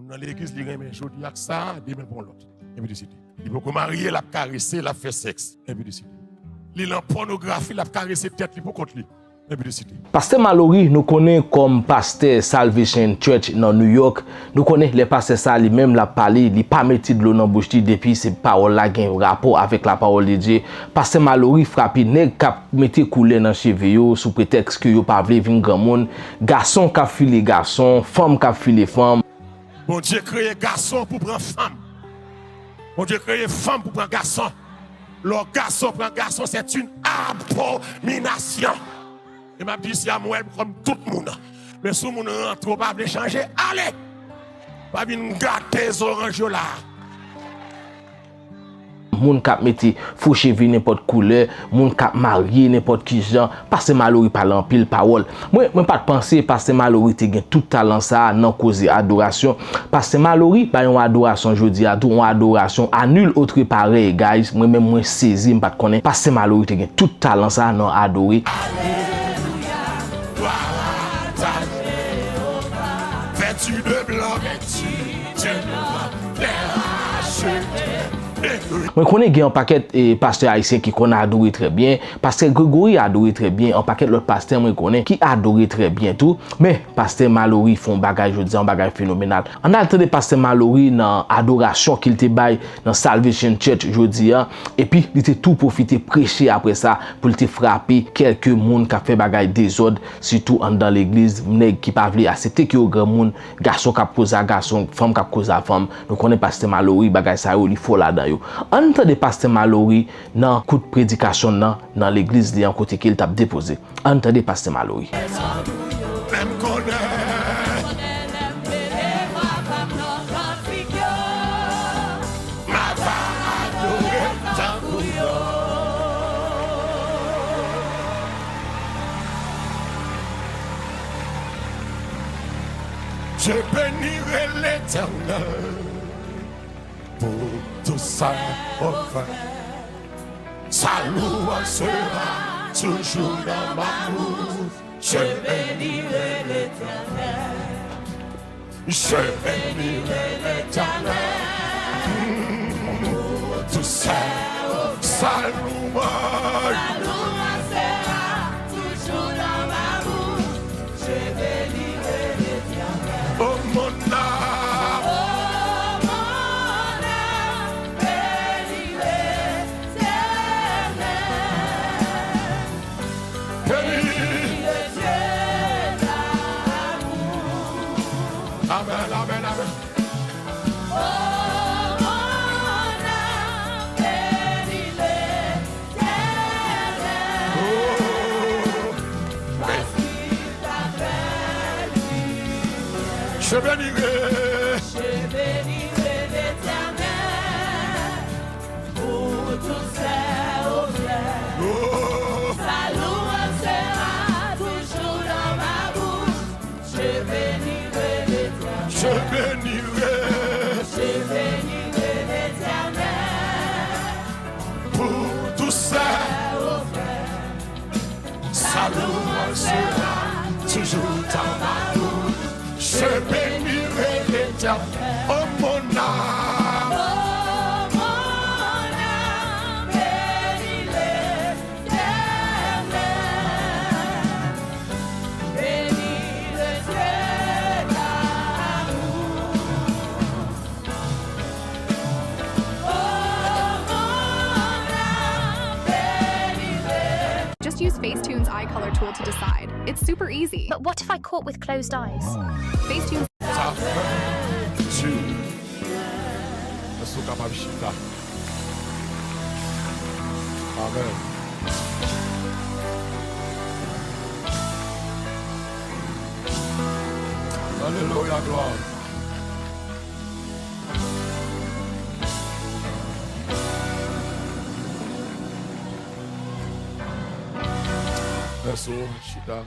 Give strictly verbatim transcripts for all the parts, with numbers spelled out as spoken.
Nan legliz, li renmen jodi ak sa, demen pou yon lòt. Enpi de site. Li poko marye, l ap karese, l ap fè sèks. Enpi de site. Li lan pònografi, l ap karese tèt li pou kont li. Enpi de site. Pastè Malory, nou konnen kòm pastè Salvation Church nan New York, nou konnen lè pastè sa li menm l ap pale, li pa mete dlo nan bouch li depi se pawòl la gen rapò avèk la parole de Dieu. Pastè Malory frape nèg k ap mete koulè nan cheve yo sou pretèks ke yo pa vle vin granmoun, gason k ap file gason, fanm k ap file fanm. Bondye kreye gason pou pran fanm. Bondye kreye fanm pou pran gason. Lè gason pran gason, c'est une abomination. E m ap di sa, m wè l kòm tout moun. Men si yon moun rantre, w pa vle chanje, ale! Pa vin gate zoranj yo la. Moun k ap mete fo cheve nenpòt koulè, moun k ap marye nenpòt ki jan, pastè Malory pale anpil pawòl. Mwen, mwen pa t panse pastè Malory te gen tout talan sa a nan koze adorasyon. Pastè Malory bay yon adorasyon jodi a tou, yon adorasyon à nul autre pareil, guys. Mwen menm mwen sezi, m pa t konnen pastè Malory te gen tout talan sa a nan adore. Vêtu de blanc, vêtu de blanc, terre rachetée. Mwen konnen gen yon pakèt e, pastè ayisyen ki konn adore trè byen. Pastè Gregory adore trè byen. Yon pakèt lòt pastè mwen konnen ki adore trè byen tou. Men, pastè Malory fè yon bagay jodi a, yon bagay fenomenal. Ann al tande pastè Malory nan adorasyon ke l te bay nan Salvation Church jodi a. Epi, li te tou pwofite preche apre sa pou l te frape kèlke moun k ap fè bagay dezòd, sitou anndan legliz, nèg ki pa vle aksepte ke yo granmoun, gason k ap koze a gason, fanm k ap koze a fanm. Nou konnen pastè Malory, bagay sa yo, li fò ladan yo. Ann tande pastè Malory nan kout predikasyon l nan, nan legliz li an kote ke l t ap depoze. Ann tande pastè Malory. Lè m konnen. M ap adore tankou yo. Je bénirai l'Éternel pour tout sa offert. Sa louange sera toujours dans ma bouche. Je bénirai l'Éternel. Je bénirai l'Éternel pour tout sa, sa louange. Sa louange sera toujours dans ma bouche. Je bénirai l'Éternel. Oh, mon âme. Oh, mon âme, bénis l'Éternel. Bénis. Amen, amen, amen. Oh, mon âme, bénis l'Éternel. Oh, parce qu'il t'a fait du bien. Je bénirai. Je bénirai l'Éternel. Pour tous ses hauts faits. Oh. Sa louange sera toujours dans ma bouche. Je bénirai l'Éternel. Je bénirai. Je bénirai l'Éternel. Pour tous ses hauts faits. Sa louange sera toujours dans ma bouche. Je bénirai l'Éternel. Oh, mon âme. Oh, mon âme, bénis l'Éternel. Bénis le Dieu d'amour. Just use Facetune's eye color tool to decide. It's super easy. But what if I caught with closed eyes? Facetune's Sa fè Dieu. Èske w kapab chita? Amen. Alelouya, glwa. Mèsi, chita.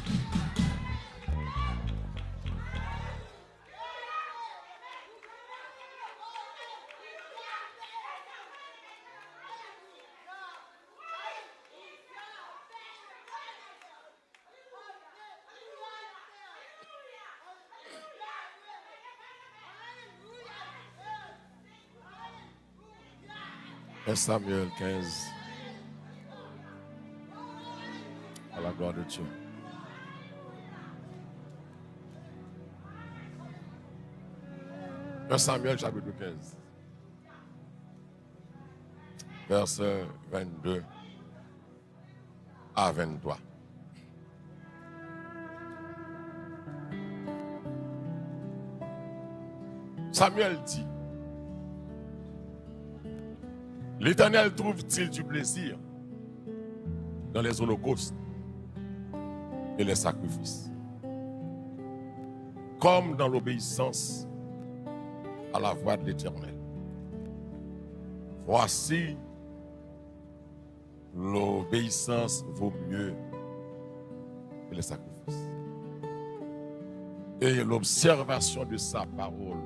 Un Samuel quinze. À la gloire de Dieu. Un Samuel chapitre quinze, verset vingt-deux à vingt-trois. Samuel dit, l'Éternel trouve-t-il du plaisir dans les holocaustes et les sacrifices, comme dans l'obéissance à la voix de l'Éternel? Voici, l'obéissance vaut mieux que les sacrifices, et l'observation de sa parole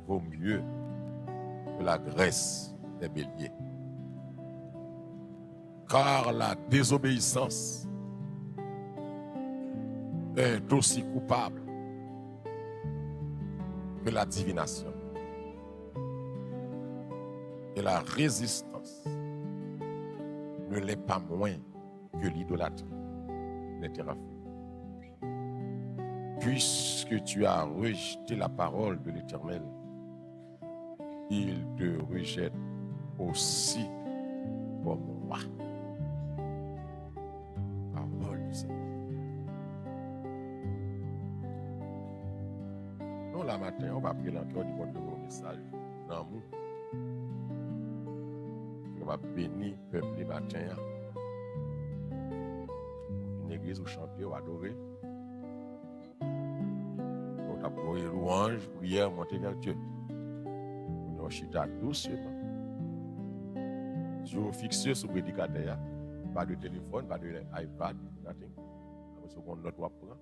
vaut mieux que la graisse des béliers. Car la désobéissance est aussi coupable que la divination, et la résistance ne l'est pas moins que l'idolâtrie, les terafés. Puisque tu as rejeté la parole de l'Éternel, il te rejette aussi comme roi. Pawòl di Senyè. Nou la maten an, w pa priye nan kè w, di Bondye voye yon mesaj nan lanmou. Pou kapab beni pèp li maten an. Vin legliz, ou chante, w adore. Ou t ap voye lwanj, priyè, monte vè Dye. Kounye a w chita douseman. Zye w fikse sou predikatè a. Pa de telefòn, pa de iPad, nothing. Apre se yon nòt w ap pran.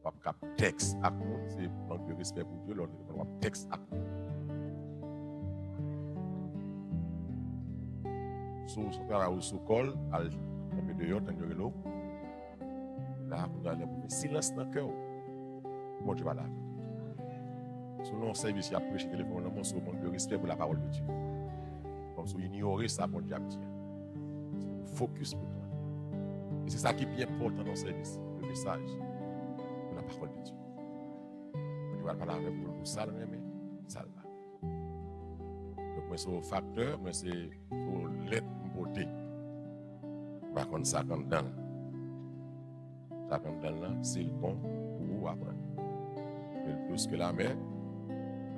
W ap kap tèks ak moun, se mank de respè pou Dye, lè w telefòn w ap tèks ak moun. Si w sou travay ou sou kòl, al kanpe deyò, tann yo rele w. La, kounye a, lè pou fè silans nan kè w, pou Bondye pale avè w. Si w nan yon sèvis, y ap preche, telefòn nan, se yon mank de respè pou la parole de Dieu. Kòmsi w inyore sa Bondye ap di a. Se pou fokis pou tande. E se sa ki pi enpòtan nan sèvis, le message de la parole de Dieu. Bondye pral pale avè w pou l di w sa l renmen, sa l pa. Donk, mwen se yon faktè, mwen se yon lèt m pote. M pa konn sa k anndan l. Sa k anndan l lan, si l bon pou ou, aprann. Ke l dous ke lamè,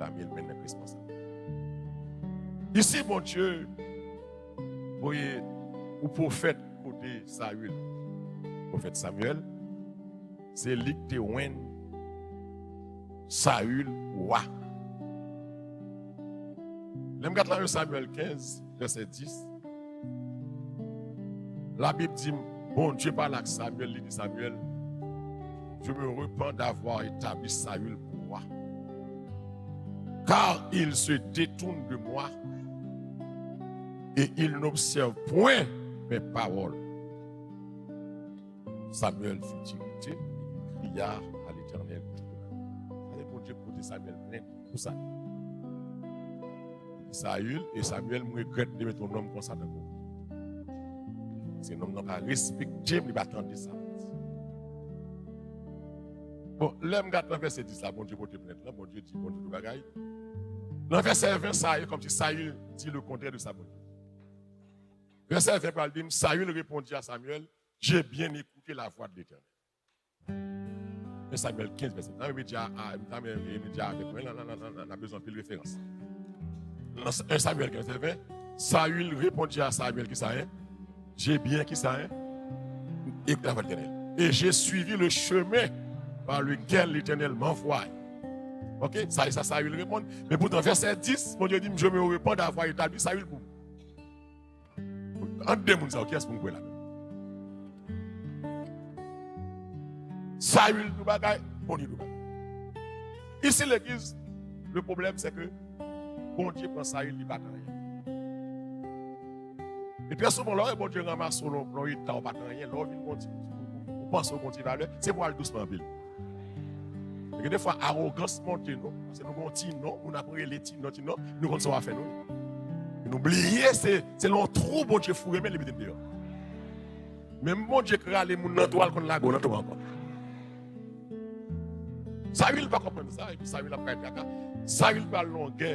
lamè l mennen k responsablite. Isi, Bondye voye yon pwofèt kote Sayil, pwofèt Samyèl, se li k te wenn Sayil wa. Lè m gad lan un Samyèl kenz, vèsè dis, Labib di m, Bondye pale ak Samyèl, li di, Samyèl, je me repens d'avoir établi Saül pour roi, car il se détourne de moi et il n'observe point mes paroles. Samuel fut irrité, il cria à l'Éternel toute la nuit. Sa se Bondye k pote Samuel plent pou sa. Li di Sayil, e Samuel, m regrèt de met yon nonm konsa tankou w. Paske nonm nan pa respekte m, li pa tande sa m di. Bon, lè m gad nan vèsè dis la, Bondye pote plent lan, Bondye di, Bondye di bagay. Nan vèsè ven, sa e kòmsi Sayil di le kontrè de sa Bondye. Vèsè ven pral di m, Sayil repondit à Samuel, j'ai bien écouté la voix de l'Éternel. Un Samuel kenz, vèsè. N a medya, a, n a medya avèk mwen, n a, n a bezwen anpil referans. Nan un Samuel kenz, vèsè ven, Sayil repondit à Samuel, ki sa, hein? J'ai bien, ki sa, hein? Écoute la voix de l'Éternel. Et j'ai suivi le chemin par lequel l'Éternel m'envoie. Ok? Sa, sa Sayil reponn. Men poutan, vèsè dis, Bondye di m, je me repens d'avoir établi Sayil pour Ant de moun sa yo, kiyès pou m kwè ladan? Sayil di yon bagay, Bondye di yon bagay. Isi legliz, le pwoblèm se ke Bondye pran Sayil, li pa t anyen. E trè souvan, lè w wè Bondye ranmase w nan yon eta ou pa t anyen, lè w vin gon ti, ou, ou, ou panse w gon ti valè, se pou w al dousman anpil. E gen defwa, awogans monte nou, paske nou gon ti non, moun ap rele ti non, ti non, nou konn sa w ap fè nou. Nou bliye se se nan yon twou Bondye foure men l epi te deyò. Menm Bondye k rale moun nan twou a, l konn lage w nan twou a ankò. Sayil pa konprann sa, epi Sayil ap bay traka. Sayil pral nan yon gè.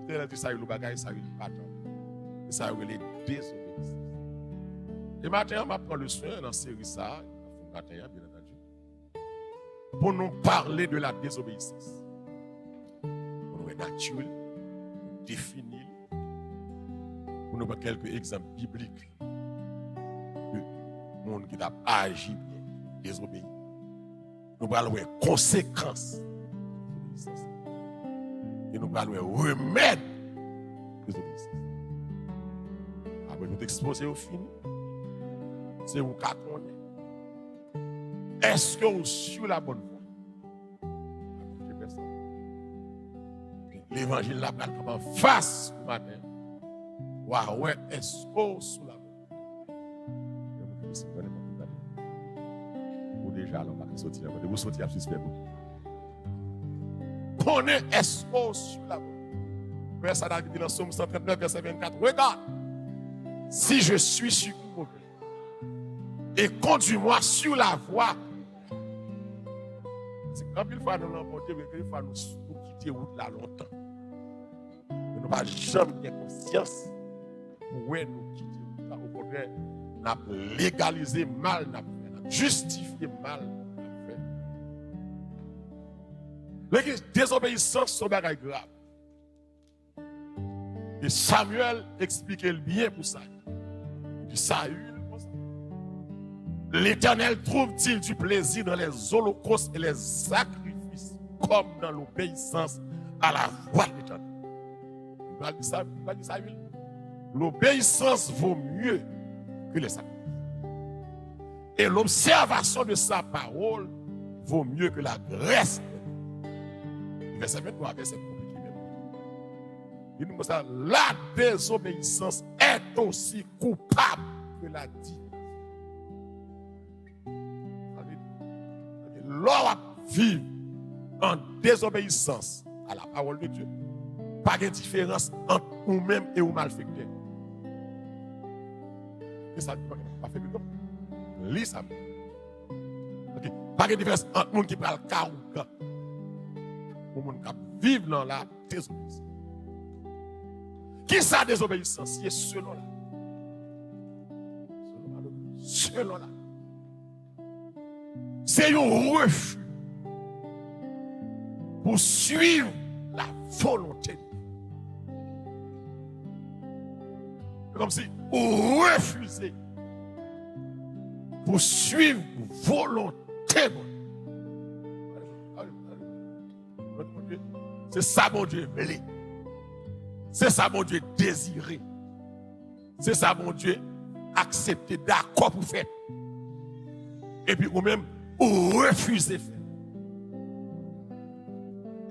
Letènèl di Sayil yon bagay, Sayil pa tande. E sa yo rele dezobeyisans. E maten an, m ap pran leson an nan seri sa a, maten an, byen antandi, pou nou pale de la désobéissance. Pou nou wè nati l, defini l, pou nou pran kèlke egzanp biblik de moun ki t ap aji byen, dezobeyi. Nou pral wè konsekans dezobeisans. E nou pral wè remèd dezobeisans. Apre tout ekspoze yo fini, se ou ka konnen. Èske ou sur la bonne voie? Levanjil la pral kanpe anfas ou maten. W a wè èske ou sou la bonne voie. Ou deja la, ou pa ka soti ankò. Depi ou soti, y ap sispèk ou. Konnen èske ou sur la bonne voie. Wè sa David di nan Sòm san trannèf, vèsè vennkat. Regarde, si je suis sur une mauvaise et conduis-moi sur la voie. Se anpil fwa nou nan Bondye, men anpil fwa nou, nou kite wout la lontan. Men nou pa janm gen konsyans pou wè nou kite wout la. Okontrè, n ap legalize mal n ap fè, n ap jistifye mal n ap fè. Legliz, dezobeyisans se yon bagay grav. E Samuel eksplike l byen pou Sayil. Li di Sayil konsa, L'Éternel trouve-t-il du plaisir dans les holocaustes et les sacrifices comme dans l'obéissance à la voix de l'Éternel? Li pral di sa, li pral di Sayil, l'obéissance vaut mieux que les sacrifices. Et l'observation de sa parole vaut mieux que la graisse. Vèsè venntwa, vèsè konplike menm. Li di konsa, la désobéissance est aussi coupable que la divination. Sa vle di, lè w ap viv an dezobeyisans a la pawòl de Dye, pa gen diferans ant ou menm e yon malfektè. E sa, pa fè pito. Li sa. Ok. Pa gen diferans ant moun ki pral ka ougan pou moun k ap viv nan la dezobeyisans. Kisa dezobeyisans ye selon la? Selon la. Se yon refi pou swiv la volonte de Dye. Se kòmsi ou refize pou swiv volonte Bondye. Se sa Bondye vle. Se sa Bondye dezire. Se sa Bondye aksepte, dakò pou fè. Epi ou menm, ou refize fè.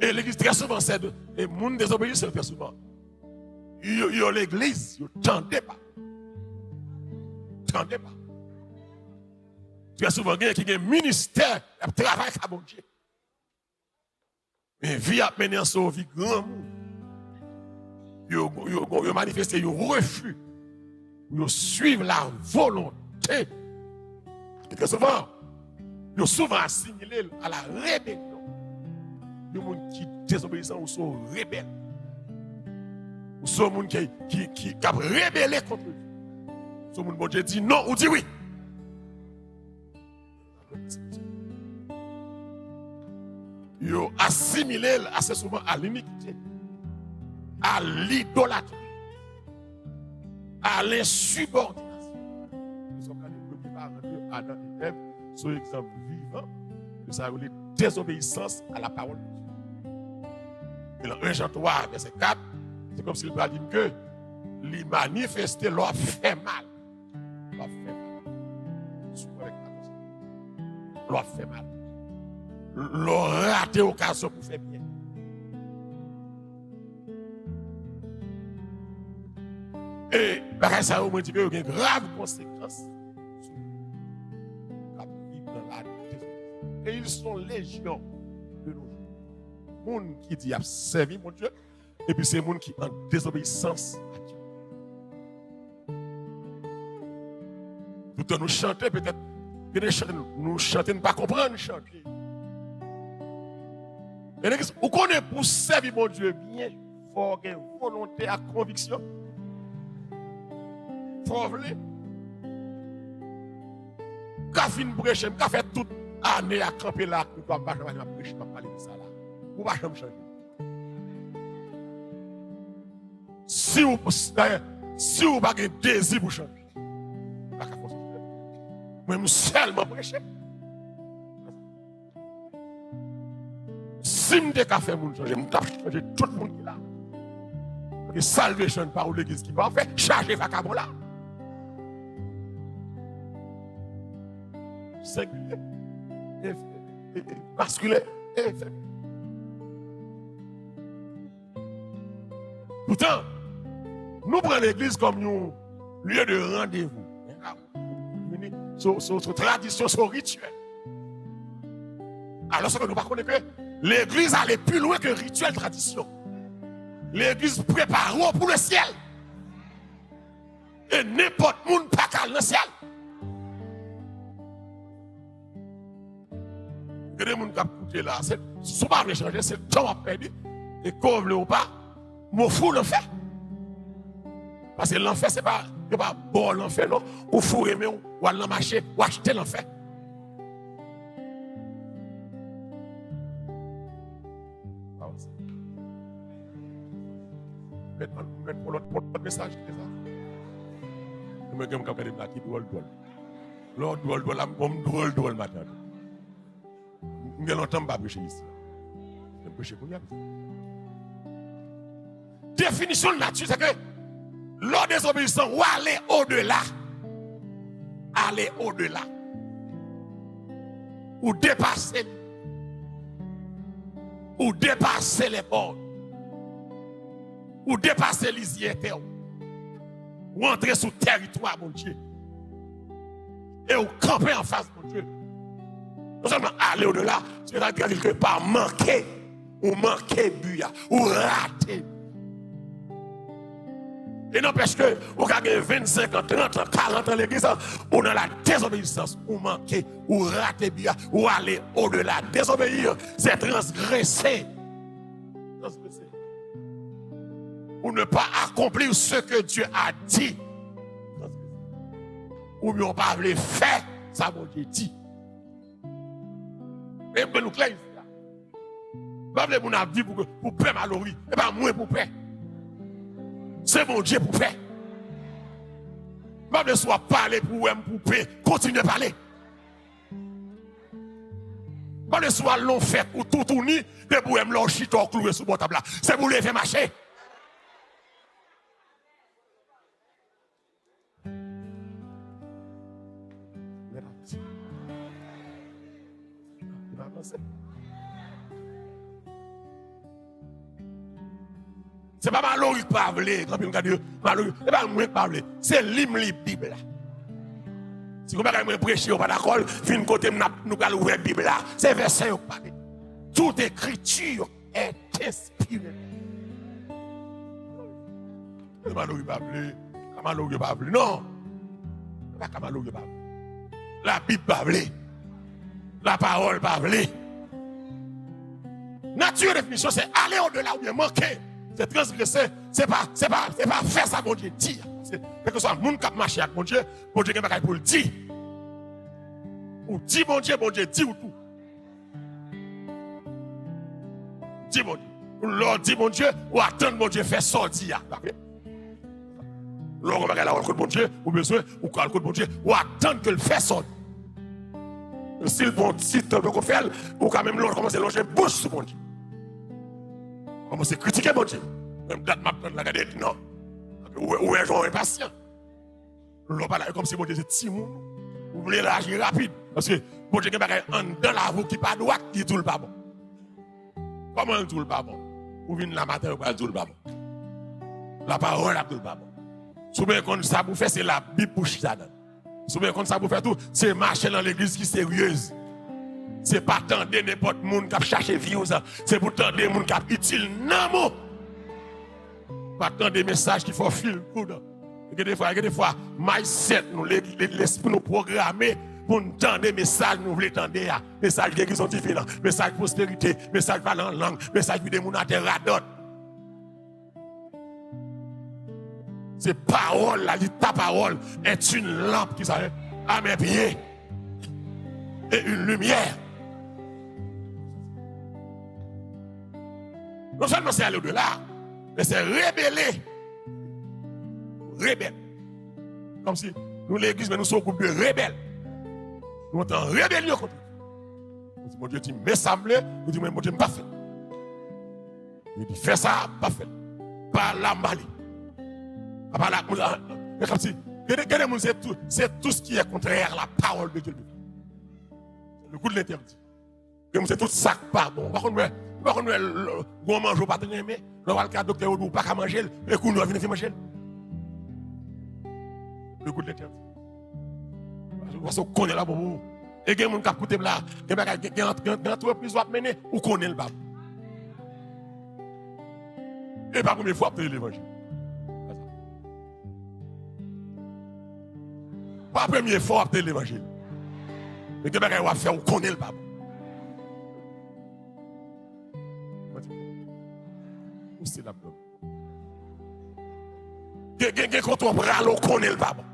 E legliz trè souvan, se de, e moun dezobeyisan trè souvan. Yo, yo legliz, yo tande pa. Tande pa. Trè souvan, gen ki gen ministè, y ap travay ka Bondye. Men vi y ap mennen an se yon vi granmoun. Yo, yo, yo manifeste yon refi pou yo swiv la volonte. E trè souvan, yo souvan asimile l a la rebelyon. Yon moun ki dezobeyisan, ou se yon rebèl. Ou se yon moun ki, ki, ki, k ap rebele kont Dye. Ou se yon moun Bondye di non, ou di wi. Yo asimile l ase souvan a linikite, a lidolatri, a lensibòdinasyon. Sa w gade premye paran de Adan e Èv, se yon egzanp vivan de sa yo rele dezobeyisans a la pawòl de Dye. E nan en Jan twa, vèsè kat, se kòmsi l pral di m ke li manifeste lè w ap fè mal. Lè w ap fè mal. Sou avèk atansan. Lè w ap fè mal. Lè w rate okazyon pou fè byen. E bagay sa yo, mwen di ke yo gen grav konsekans sou moun k ap viv nan la dezobeyisans. Et ils sont légion de nos jours. Moun ki di y ap sèvi Bondye, epi se moun ki an dezobeyisans ak Dye. Toutan nou chante, petèt, gen de chante nou, nou chante, nou pa konprann chante. E legliz, ou konnen pou w sèvi Bondye byen, fò w gen volonte ak konviksyon. Fò w vle. M ka fin preche, m ka fè tout ane a kanpe la ak mikwo a, m pa janm ale, m ap preche, m ap pale de sa la. Ou pa janm chanje. Si w, dayè, si w pa gen dezi pou chanje, ou pa ka fòse w chanje. Mwen, m sèlman preche. Si m te ka fè moun chanje, m t ap chanje tout moun ki la. Paske salvation pa yon legliz ki pafè, chaje vakabon la. Sengilye, e, e, e, maskilen, e feminen. Poutan, nou pran legliz kòm yon lye de randevou. Vini, se, se, se tradisyon, se rityèl. Alòske nou pa konnen ke legliz ale pi lwen ke rityèl, tradisyon. Legliz prepare w pou lesyèl. E nenpòt moun pa ka al nan syèl. Gen de moun k ap koute la, se, si w pa vle chanje, se tan w ap pèdi. E ke w vle ou pa, m ofri w lanfè. Paske lanfè, se pa, yo pa ba w lanfè, non. Ou foure men w, w al nan mache, w achte lanfè. Mèt, mèt pou lòt, pou lòt mesaj ki te sa. Mwen gen m k ap gade m la ki dwòl, dwòl. Lè w dwòl, dwòl la, m, m dwòl, dwòl maten an. M gen lontan m pa preche isi. Men m preche kounye a. Definisyon nati, se ke lè w dezobeyisan, ou ale odela. Ale odela. Ou depase li. Ou depase lè bò. Ou depase lizyè tè w. Ou antre sou tèritwa Bondye. E ou kanpe anfas Bondye. Non sèlman ale odela, se ta di kèlke pa manke. Ou manke bi a. Ou rate. E nanpèch ke ou ka gen vennsenk an, trant an, karant an legliz, ou nan la dezobeyisans, ou manke, ou rate bi a, ou ale odela. Désobéir, c'est transgresser. Transgresser. Ou ne pas accomplir ce que Dieu a dit. Oubyen ou pa vle fè sa Bondye di. E mwen nou klè isi a. M pa vle moun ap viv pou, pou pè Malory. E pa mwen pou pè. Se Bondye pou pè. M pa vle si w ap pale pou wè m pou pè. Kontinye pale. M pa vle si w al nan fèt ou toutouni, depi w wè m la w chita w klouwe sou bò tab la. Se pou w leve mache. Mèt avanse. Mèt avanse. Se pa Malory k pa vle, anpil gade yo, Malory, se pa mwen k pa vle. Se li m li Bib la. Si gon bagay mwen preche, yo pa dakò, vin kote m, n ap, nou pral ouvè Bib la. Se vèsè yo k pale. Tout écriture est inspirée. Ka Malory pa vle, ka Malory pa vle. Non. Se pa ka Malory pa vle. Labib pa vle. Lapawòl pa vle. Nati definisyon se ale odela oubyen manke. Se transgrese, se pa, se pa, se pa fè sa Bondye di a. Se, kèlkeswa moun k ap mache ak Bondye, Bondye gen bagay pou l di. Ou di Bondye, Bondye di w tou. Di Bondye. Lè w di Bondye, ou atann Bondye fè sa w di a. Pa vre? Lè w gen bagay la, w al kot Bondye, ou bezwen, ou ka al kot Bondye, ou atann ke l fè sa w di. Si l pran ti tan poko fè l, ou ka menm lon-, kòmanse lonje bouch sou Bondye. Kòmanse kritike Bondye. Menm dat m ap tann la, gade, non. Ou wè, ou wè jan w enpasyan. Lè w pa la, e kòmsi Bondye se timoun. Ou vle l aji rapid. Paske Bondye gen bagay anndan lavi w ki pa dwat, li di w l pa bon. Kòman l di w l pa bon? Ou vin la maten, yo pral di w l pa bon. Lapawòl ap di w l pa bon. Si w bezwen konn sa pou w fè, se Labib pou w chita nan l. Si w bezwen konn sa pou w fè tou, se mache nan legliz ki seryez. Se pa tande nenpòt moun k ap chache views. Se pou tande moun k ap itil nanm ou. Pa tande mesaj ki fè w feel good. Gen de fwa, gen de fwa, mindset nou, le- le- lespri nou pwograme pou n tande mesaj nou vle tande a. Mesaj gerizon diven an, mesaj pwosperite, mesaj pale an lang, mesaj vide moun atè radòt. Se pawòl la, li ta pawòl est une lampe ki sa, à mes pieds et une lumière. Non sèlman se ale odela, men se rebele. Rebèl. Kòmsi nou legliz, men nou se yon gwoup de rebèl. Nou antre an rebelyon kont Bondye. Bondye di, men sa m vle, nou di, men Bondye, m pa fè l. Li di, fè sa, m pa fè l. Pa la, m pa li. Pa la, moun, ah, men kòmsi, gen de, gen de moun, se tout, c'est tout ce qui est contraire à la parole de Dieu. C'est le goût de l'interdit. Gen moun se tout sa k pa bon. Ou pa konn wè, ou pa konn wè l- l- gon manje w pa t renmen, lè w al ka doktè yo di w pa ka manje l, e kounye a w vin anvi manje l. Le goût de l'interdit. Paske w konnen l pa bon pou ou. E gen moun k ap koute m la, gen bagay, gen, gen, gen, gen antrepriz w ap mennen, ou konnen l pa bon. E pa premye fwa w ap tande levanjil. Pa premye fwa w ap tande levanjil. Men gen bagay w ap fè, ou konnen l pa bon. Ou se l ap dòmi. Gen, gen, gen kote w prale, ou konnen l pa bon.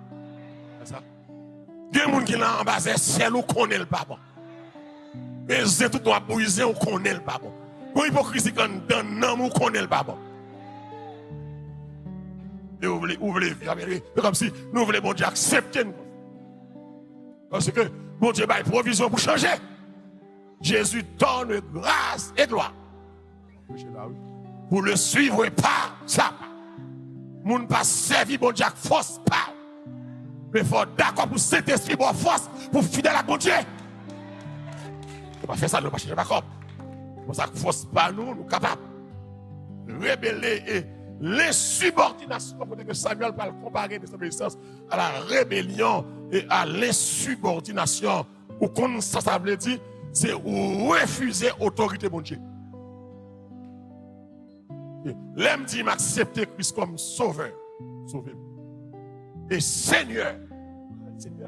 Gen moun ki nan anba zèsyèl, ou konnen l pa bon. Gen zen tout nwa bouyi zen, ou konnen l pa bon. Gon ipokrizi k anndan nanm ou, ou konnen l pa bon. E ou vle, ou vle viv avè li. Se kòmsi nou vle Bondye aksepte n. Paske Bondye bay pwovizyon pou chanje. Jésus donne grâce et gloire. Preche la, wi. Pour le suivre pas à pas. Moun pa sèvi Bondye ak fòs pa w. Men fò w dakò pou Sentespri ba w fòs pou w fidèl ak Bondye. Nou pa fè sa, nou pa chèche pa kòb. Konsa ak fòs pa nou, nou kapab. Rebele e lensibòdinasyon, kote ke Samuel pral konpare dezobeisans à la rébellion et à l'insubordination. Ou konn sa sa vle di? Se ou refize otorite Bondye. Lè m di m aksepte Kris kòm sovè, sove m. E Senyè, Senyè,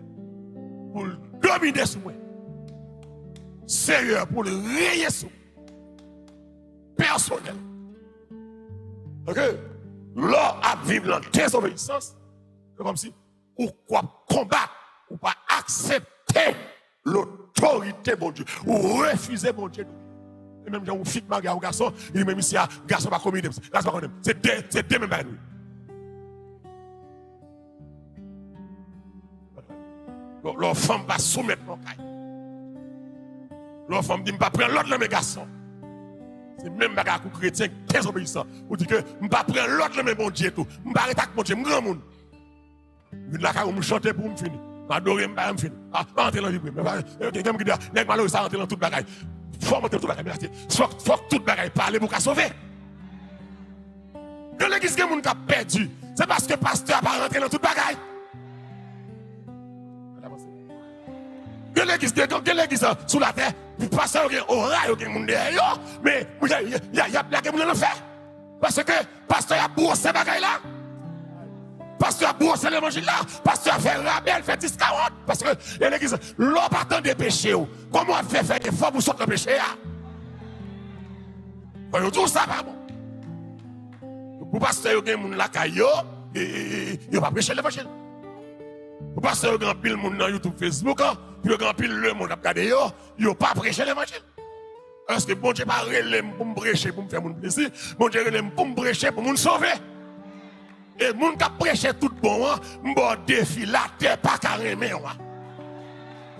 pou l domine sou mwen. Senyè, pou l renye sou mwen. Pèsonèl. Ok? Lè w ap viv nan dezobeyisans, se kòmsi ou, w ap konbat, ou pa aksepte lotorite Bondye, ou refize Bondye domine. E menm jan yon fi k marye a yon gason, li di, men misye a, gason pa konnen m, gason pa konnen m. Se de, se de menm bagay nou ye. Lè, lè yon fanm pa soumèt nan kay. Lè yon fanm di, m pa pran lòd nan men gason. Se menm bagay ak yon kretyen ki dezobeyisan. Ou di ke m pa pran lòd nan men Bondye tou. M pa ret ak Bondye, m granmoun. Vin lakay ou, m chante pou ou, m fini. M adore, m bagay, m fini. A, pa antre nan vibre. Men pa, gen, gen moun ki di, a, nèg malere sa antre nan tout bagay. Fò m antre nan tout bagay, men fòk, fòk tout bagay pale pou w ka sove. Gen legliz, gen moun k ap pèdi. Se paske pastè a pa rantre nan tout bagay. Gen legliz, gen, gen legliz, a, sou latè, pastè yo gen ora, yo gen moun dèyè yo, men y a, y a, y a, y ap lage moun nan lanfè. Paske pastè a bwose bagay la. Pastè a bwose levanjil la. Pastè a fè rabè, l fè diskawont. Paske gen legliz, lè w pa tande peche w, kòman w ap fè fè efò pou w sot nan peche a? Fò yo di w sa pa bon. Pou pastè yo gen moun lakay yo, e, e, e, yo pa preche levanjil. Pou pastè yo gen anpil moun nan YouTube, Facebook, an, pou yo gen anpil lemonn ap gade yo, yo pa preche levanjil. Paske Bondye pa rele m pou m preche pou m fè moun plezi. Bondye rele m pou m preche pou moun sove. E moun k ap preche tout bon an, m ba w defi, latè pa ka renmen w a.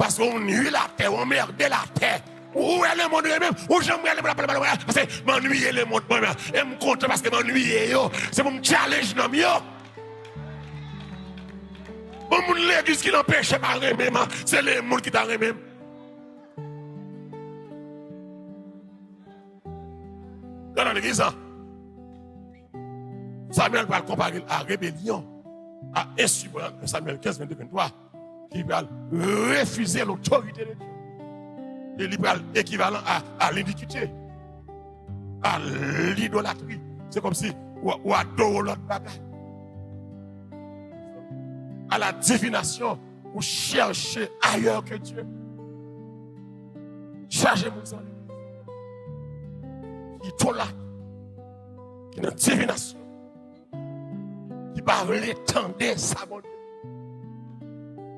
Paske w nui latè, w anmède latè. Ou wè lemonn renmen m, ou janm wè lemonn ap pale, pale, pale, paske m annuiye lemonn mwen menm. E m kontan paske m annuiye yo. Se pou m challenge nanm yo. Bon, moun legliz ki nan peche pa renmen m, se lemonn ki ta renmen m. Gade nan legliz la. Samuel pral konpare l a rebelyon, a ensibran, Samuel kenz, vennde, venntwa, ki pral refize lotorite de Dye. E li pral ekivalan a, a linikite, a lidolatri, Se kòmsi ou, ou adore lòt bagay. À la divination, ou chèche ailleurs que Dieu. Chaje moun sa legliz. Ki idolatre, ki nan divinasyon, ki pa vle tande sa Bondye.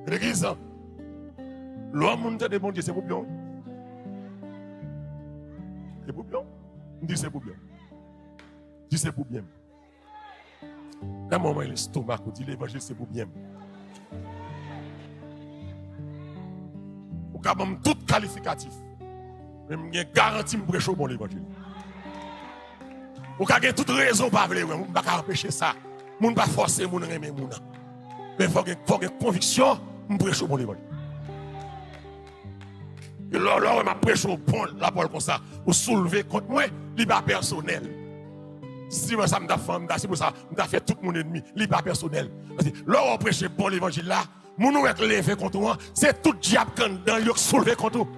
Legliz, lè yon moun tande Bondye, se pou byen. Se pou byen. M di se pou byen. Di se pou byen. Nan moman lestomak ou di levanjil se pou byen. Ou ka ban m tout kalifikatif. Men m gen garanti m preche w bon levanjil. Ou ka gen tout rezon w pa vle wè, m pa ka anpeche sa. Moun pa fòse moun renmen moun nan. Men fò gen, fò gen konviksyon, m preche w bon levanjil. E lè, lè w wè m ap preche w bon lapawòl konsa, ou soulve kont mwen, li pa pèsonèl. Si mwen sa m t ap fè, m ta, si mwen sa, m ta fè tout moun ènmi, li pa pèsonèl. Paske lè w wè w preche bon levanjil la, moun ou wè k leve kont ou an, se tout dyab k anndan l yo k soulve kont ou.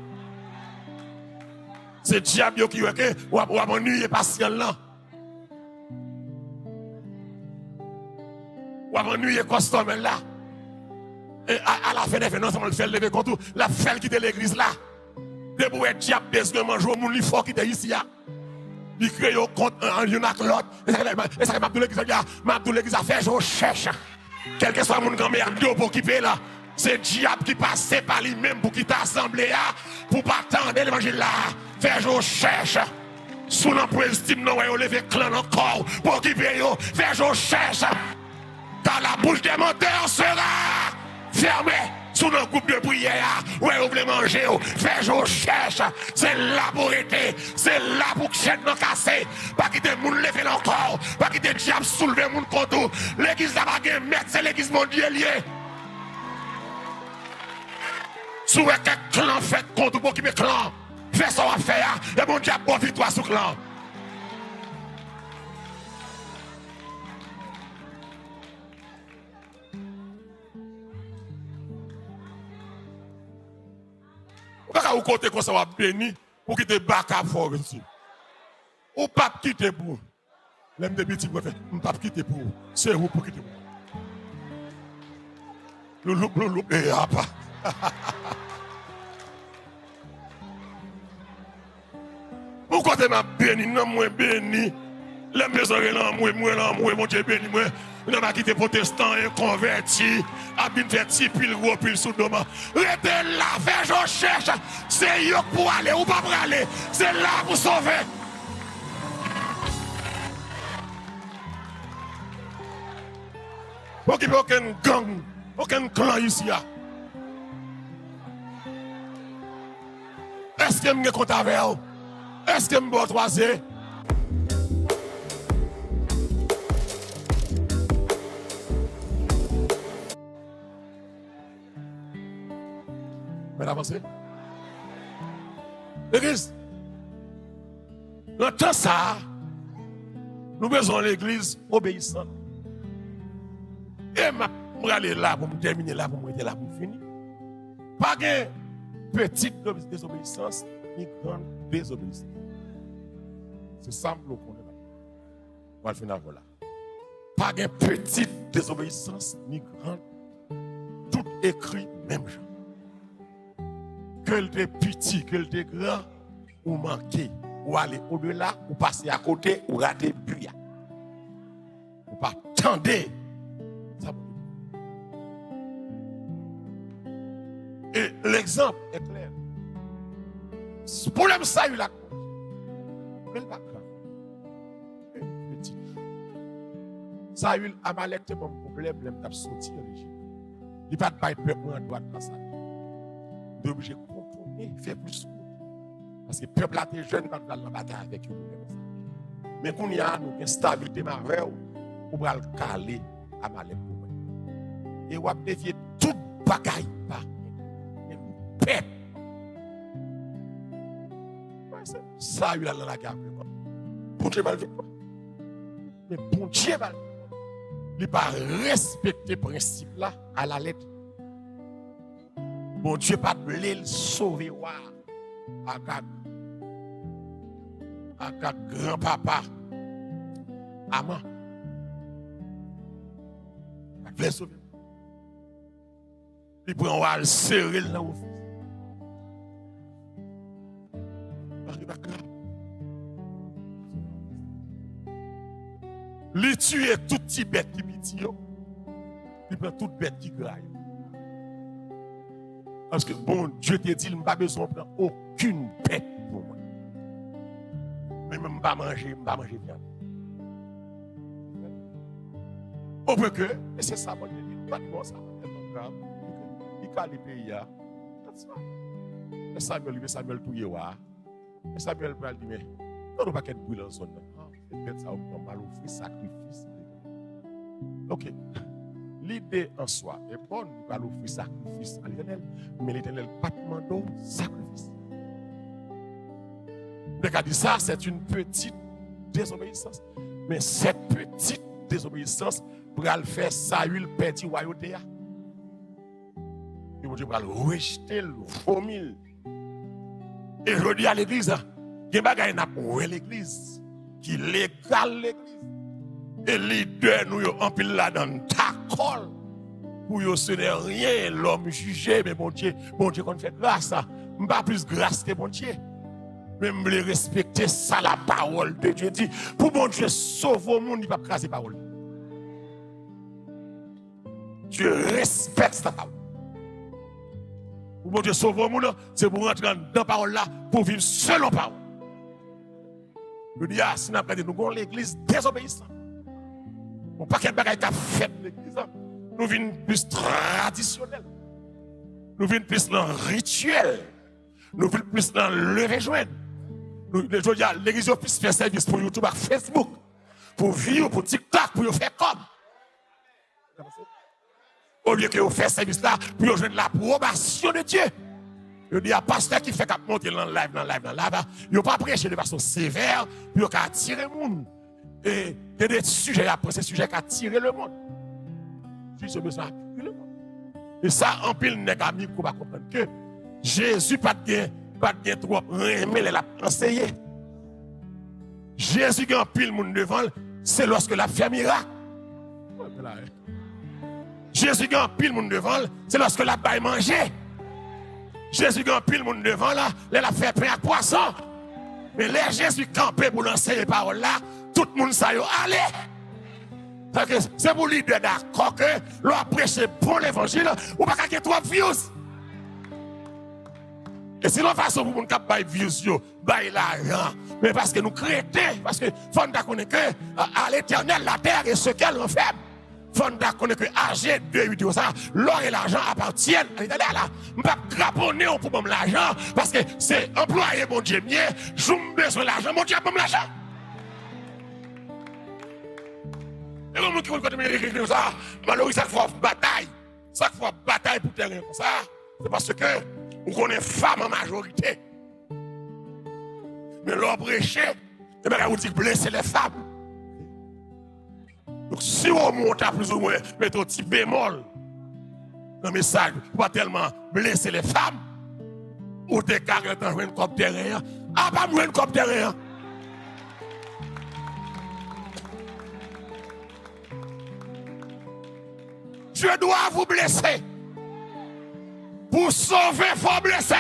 Se dyab yo ki wè ke w ap, w ap annuiye pasyan l lan. W ap annuiye kòstòmè l la. E a, alafen dèfen, non sèlman l fè l leve kont ou, l ap fè l kite legliz la. Depi w wè dyab bezwen manje yon moun, li fè w kite isi a. Li kreye yon kont an, an youn ak lòt. E sa k fè, e sa k fè m ap di w legliz la, m ap di w legliz la, fè je w chèch. Kèlkeswa moun granmè a di w pa okipe la, se dyab ki pase pa li menm pou kite asanble a, pou pa tande levanjil la. Fè je w chèch. Si w nan pwezi, m nan wè yo leve klan nan kò w pou okipe yo. Fè je w chèch. Car la bouche des menteurs sera fermée. Si w nan gwoup de priyè a, wè yo vle manje w. Fè je w chèch. Se la pou w rete. Se la pou w tjèt nan kase. Pa kite moun leve nan kò w. Pa kite dyab soulve moun kont ou. Legliz la pa gen mèt, se legliz Bondye l ye. Si w wè kèk klan fèt kont ou, pa okipe klan. Fè sa w ap fè a, e Bondye ap ba w viktwa sou klan. Ou pa ka ou kote konsa w ap beni, ou kite baka fè w resi. Ou p ap kite pou. Lè m te piti, mwen fè, m p ap kite pou ou. Se ou pou kite pou mwen. Louloup, louloup, e apa. Yon kote m ap beni, nanm mwen beni. Lè m bezwen rele anmwe, m rele anmwe, Bondye beni mwen. Mwen pa kite pwotestan e konvèti ap vin fè ti pil gwo pil sou do m. Rete la, fè je w chèch. Se yo k pou ale, ou pa prale. Se la pou sove. Pa okipe okenn gang, okenn klan isi a. Èske m gen kont avè w? Èske m ba w twa ze? Mèt avanse. Legliz, nan tan sa a, nou bezwen yon legliz obeyisan. E m ap, m prale la pou m tèmine la, pou m rete la, pou m fini. Pa gen peti dezobeyisans, ni gran dezobeyisans. Se sa m vle w konnen la. M pral fin avè w la. Pa gen peti dezobeyisans, ni gran. Tout ekri menm jan. Ke l te piti, ke l te gran, ou manke. Ou ale odela, ou pase akote, ou rate bi a. Ou pa tande sa Bondye di. E legzanp e klè. Pwoblèm Sayil ak Bondye, men l pa grav. Peti. Sayil, Amalèk te ban m pwoblèm lè m t ap soti an Ejip. Li pa t bay pèp mwen an dwa de pasaj. M te oblije kontounen, fè plis wout. Paske pèp la te jèn, li pa t vle al nan batay avèk yo pou pèp la. Men kounye a, nou gen stabilite m avè w, ou pral kale Amalèk pou mwen. E w ap devye tout bagay pa menm pèp. Mwen se Sayil al nan lagè avè mwen. Bondye ba l viktwa. Men Bondye ba l viktwa. Li pa respekte prensip la alalèt. Bondye pa t vle l sove wa Agag. Agag granpapa. Aman. Pa t vle sove. Li pran w al sere l nan wofis. Paske pa ka. Li tiye tout ti bèt ki piti yo. Li pran tout bèt ki gra yo. Paske Bondye te di l, "M pa bezwen w pran okenn bèt pou mwen." Men mwen, m pa manje, m pa manje vyann. Au point que, e se sa Bondye di, gad bon sa, tèlman grav, li, li kale peyi a. Gad sa. Lè Samyèl rive, Samyèl touye wa a. Lè Samyèl pral di, "Men, tande yon pakèt bri nan zòn nan." Ah, se bèt sa yo pran, m al ofri sakrifis. Ok. Lide an swa e bòn, li pral ofri sakrifis a Letènèl. Men Letènèl pa t mande w sakrifis. Nèg la di, "Sa, c'est une petite désobéissance." Men cette petite désobéissance pral fè Sayil pèdi wayote a. E Bondye pral rejte l, vomi l. E jodi a, legliz, gen bagay n ap wè legliz, ki legal legliz. E lidè nou yo, anpil ladan n dakò l pou yo, ce n'est rien, l'homme juge, men Bondye, Bondye konn fè gras. M pa plis gras ke Bondye. Men m vle respekte sa la parole de Dieu di. Pou Bondye sove yon moun, li p ap kraze pawòl li. Dieu respecte sa pawòl. Pou Bondye sove yon moun, se pou w rantre anndan pawòl la, pou w viv selon pawòl. Jodi a, si n ap gade, nou gon legliz dezobeyisan. Yon pakèt bagay k ap fèt legliz la. Nou vin plis tradisyonèl. Nou vin plis nan rityèl. Nou vin plis nan leve jwenn. Nou, jodi a, legliz yo plis fè sèvis pou YouTube ak Facebook, pou view, pou TikTok, pou yo fè kòb. Olye ke yo fè sèvis la pou yo jwenn lapwobasyon de Dye. Yo di a pastè ki fèk ap monte nan live, nan live, nan live, yo pa preche de fason sevè pou yo ka atire moun. E gen de sijè y ap pran, se sijè k atire lemonn. Jis yo bezwen atire lemonn. E sa, anpil nèg a mikwo pa konprann ke Jezi pa t gen, pa t gen twòp renmen lè l ap anseye. Jezi gen anpil moun devan l, se lòske l ap fè mirak. Jezi gen anpil moun devan l, se lòske l ap bay manje. Jezi gen anpil moun devan l, lè l ap fè pen ak pwason. Men lè Jezi kanpe pou l anseye pawòl la, tout moun sa yo ale. Paske se pou lidè dakò ke lè w ap preche bon levanjil, ou pa ka gen twòp views. E se yon fason pou moun k ap bay views yo bay lajan. Men paske nou kreten, paske fò n ta konnen ke, à, à l'Éternel la terre et ce qu'elle renferme. Fò n ta konnen ke A G de uit yo sa, l'or et l'argent appartiennent à l'Éternel. M p ap kraponnen w pou ban m lajan, paske se anplwaye Bondye m ye, jou m bezwen lajan, Bondye ap ban m lajan. E gen moun ki konn kote m ekri sa, Malory, sa k fè w ap batay. Sa k fè w ap batay pou tèren konsa, se paske ou konnen fanm an majorite. Men lè w preche, e bagay ou di blessez les femmes. Donk, si w monte a plizoumwen mete yon ti bemòl nan mesaj, ou pa tèlman blessez les femmes, ou te ka gentan jwenn kòb tèren an. Apa m jwenn kòb tèren an? Dieu doit vous blesser. Pou sove, fò blese.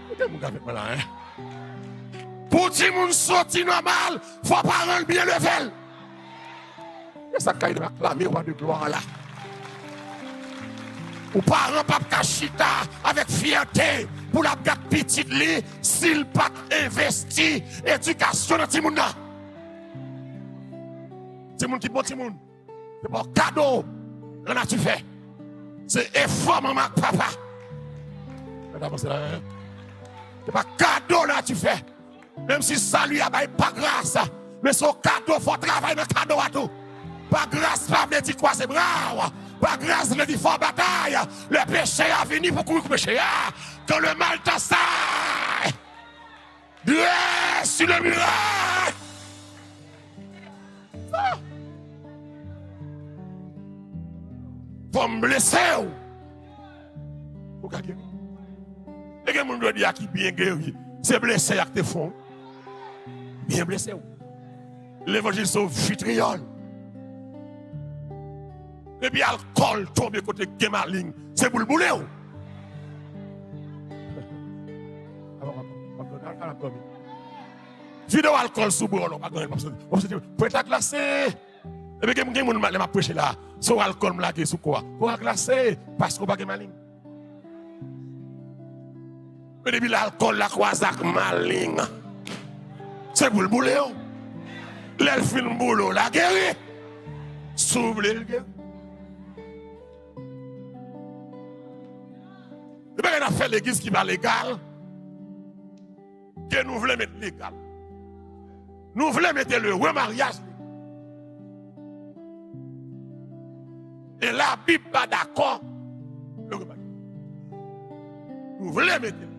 Kote moun k avèk mwen la, en? Pou timoun soti nòmal, fò paran l byen leve l. E sa k ka ede m aklame wa de glwa la. Yon paran p ap ka chita avèk fyète pou l ap gad pitit li si l pa t envesti edikasyon nan timoun nan. Timoun ki bon timoun. Se pa kado lanati fè. Se efò manman ak papa. Mèt avanse la, en. Se pa kado lanati fè. Menm si sali a bay pa gras, men se yon kado, fò w travay nan kado a tou. Pa gras pa vle di kwaze bra w. Pa gras vle di fò w batay. Lè peche a vini pou kouri pou peche a. Quand le mal t'assaille, dresse une muraille. Fò m blese w pou w ka geri. E gen moun jodi a ki byen geri. Se blese y ak te fè w. Byen blese w. Levanjil se yon vitriyòl. Depi alkòl tonbe kote gen maleng, se pou l boule w. Vide w alkòl sou bò w, w ap gen, w ap santi, w ap santi pwent la glase. Epi gen, gen moun lè m ap preche la, se yon alkòl m lage sou kò a. Kò a glase, paske w pa gen maleng. Men depi lalkòl la kwaze ak maleng, se pou l boule w. Lè l fin boule w, l a geri. Si w vle l geri. Gen bagay n ap fè legliz ki pa legal, ke nou vle met legal. Nou vle mete le remaryaj legal. E Labib pa dakò le remaryaj. Nou vle mete l.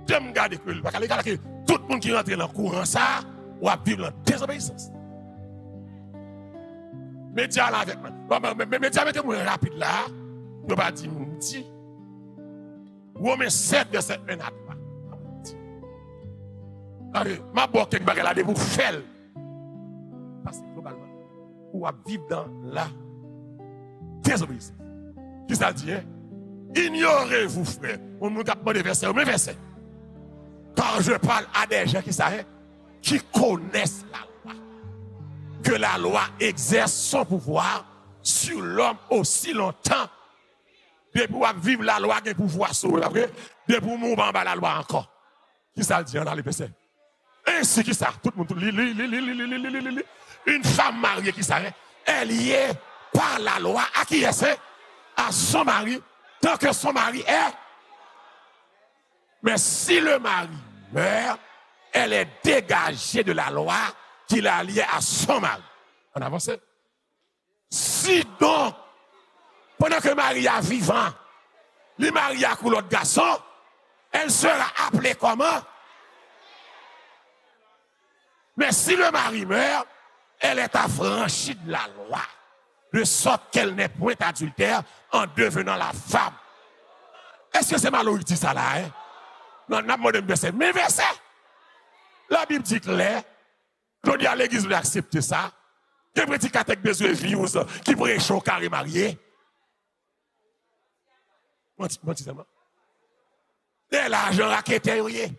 Jan m gade ke l pa ka legal, ke tout moun ki rantre nan kouran sa a, w ap viv nan dezobeyisans. Medya la avèk mwen. Bon, bon, men, men, medya mete mwen rapid la. Yo pa di m di. Women sèt, vèsè en a twa. Gade, m ap ba w kèk bagay la depi w fè l. Paske globalman, ou ap viv dans la désobéissance. Kisa l di, hein? Ignorez-vous, frères. Yon moun k ap mande vèsè, yo men vèsè. Car je parle à des gens qui savent, qui connaissent la loi. Que la loi exerce son pouvoir sur l'homme aussi longtemps. Depi w ap viv, lalwa gen pouvwa sou ou, pa vre? Depi w mouri, ou pa anba lalwa ankò. Kisa l di an? Ale vèsè. Ainsi, kisa? Tout moun, tout, li, li, li. Une femme mariée, kisa, hein? Elle est par la loi. À qui est-ce? À son mari, tant que son mari est. Mais si le mari meurt, elle est dégagée de la loi qui la liait à son mari. Ann avanse. Si donc, pendant que Marie est vivant, li marye ak yon lòt gason, elle sera appelée comment? Mais si le mari meurt, elle est affranchie de la loi, de sorte qu'elle n'est point adultère en devenant la femme. Èske se Malory ki di sa la, hein? Non, n ap mande m vèsè. Men vèsè! Labib di klè, jodi a legliz vle aksepte sa. Gen predikatè k bezwen views ki preche w ka remarye. Manti, manti sèlman. Dèyè lajan raketè yo ye.